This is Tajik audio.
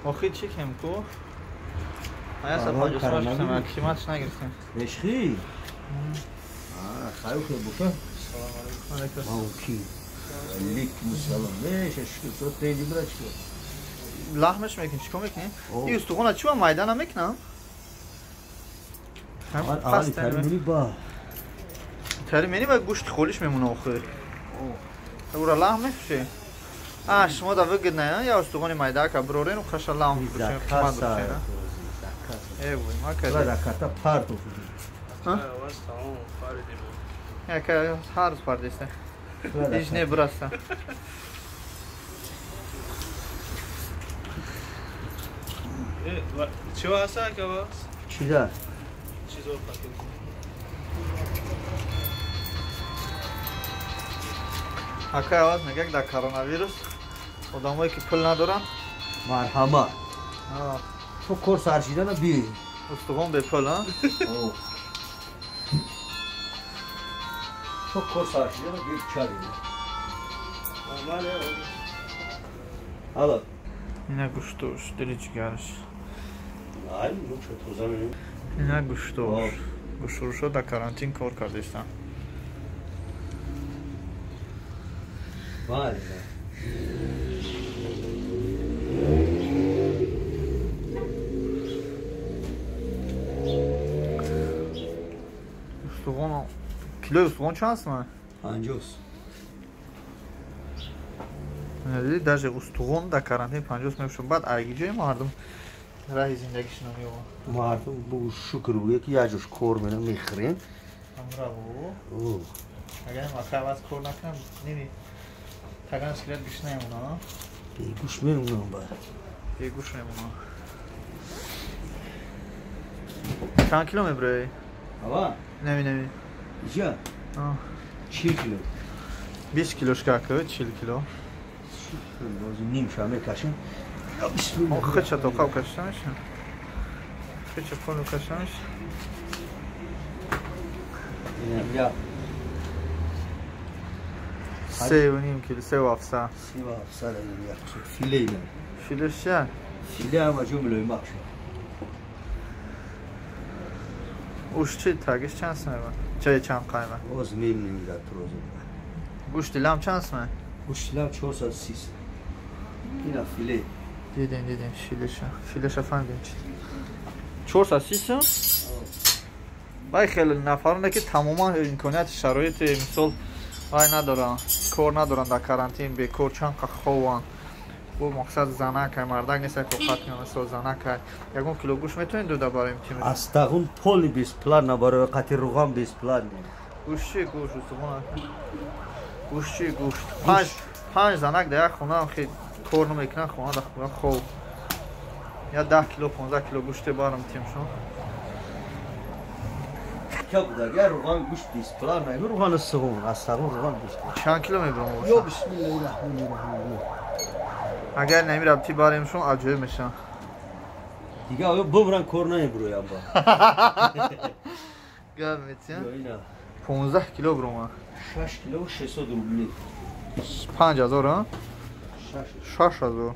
Охи чӣ кем ку? А 158 сом, қиматш нагирифтем. Бешхи? Хайр бука. Салом алейкум. Мауки. Алейкум салом. Беша шукр, то тенди брачка. Лаҳмаш мекунӣ, чӣ кор мекунӣ? Ин устухона чӣ ба майда намекунам? Аввали тари мени ба. Тари мени ба гӯшти холиш мемона охир. Ура лаҳм мефурӯшӣ? А, шумо да выгодно, я устухони майдака брорену хаша лаҳм фурӯшем, қимат бошем. Э, вой, ма кардем. Раката парту. Яка ҳар рӯз пардеста. Ҳеҷ не бираста. Чӣ ҳаста ака? Чида? Чизо пакет. Ака аваз мегӯяд дар коронавирус одамое ки пул надоранд марҳамат. То кор сар шидана би. Устухон бепул, а? То кор сар шидана би чари. Ала. Ина гӯштош, дили ҷигараш. Ай, ну чо тоза мебинем. Ина гӯштош. Гӯштфурӯшҳо дар карантин кор кардистанд. Бале. Устухон килои устухон чанд сомон? 50. Даже устухон дар карантин 50 мефурӯшанд. Баъд айгиҷои мардум раҳи зиндагишона меёбанд. Мардум бугу шукр бугӯ ки як ҷош кор мена мехӯрем. Ҳамраво. Агар мака аваз кор накунам, ними таган скелет гӯш намемонам. Бегӯш мемонам баъд. Бегӯш мемонам. Чанд кило мебурӣ? Ава? Неми, неми. Иҷа? 40 кило. 20 килош кака, 40 кило. Нимша мекашем. Хича тоқав кашида мешавад. Хича полу кашида мешавад. Я. 3.5 кило, 3.7. 3.7 як филе ина. Филе чия? Филе ҳама ҷо милоимак шуд. Уш чи тагиш чанд сомон? Чай чанд қайма? Боз мебинем дар туроза. Гӯшти лам чанд сомон? Гӯшти лам 430. Ина филе. Дидем, дидем, филеша. Филеша фаҳмидем чи. 430 сом? Вай хеле нафароне ки тамоман имконияти шароити мисол вай надоранд, кор надоранд дар карантин, бекор чанд қа хованд. Бо мақсад занакай, мардак нест, тоқат кунад, мисол занакай. Ягон кило гӯшт метавонед дода барои тим? Астағун поли бесплатно барои қати руған бесплатно. Гӯшт чи гӯшт устухон? Гӯшт чи гӯшт? Панҷ занак дар як хона хе кор намекунанд, хона дар хона хов. Я 10 кило, 15 кило гӯште барам тимшон. Агар руған гӯшт бесплатно, руған суғун, астағун руған гӯшт. Чанд кило мебурам? Ё бисмиллаҳи раҳмони раҳим. Агар намирабти баремшон аҷоиб мешаванд. Дига оё бубран кор намебуроям ба. Гап метиям? 15 кило буромад. 6 кило 600 рубли. 5000, а? 6000.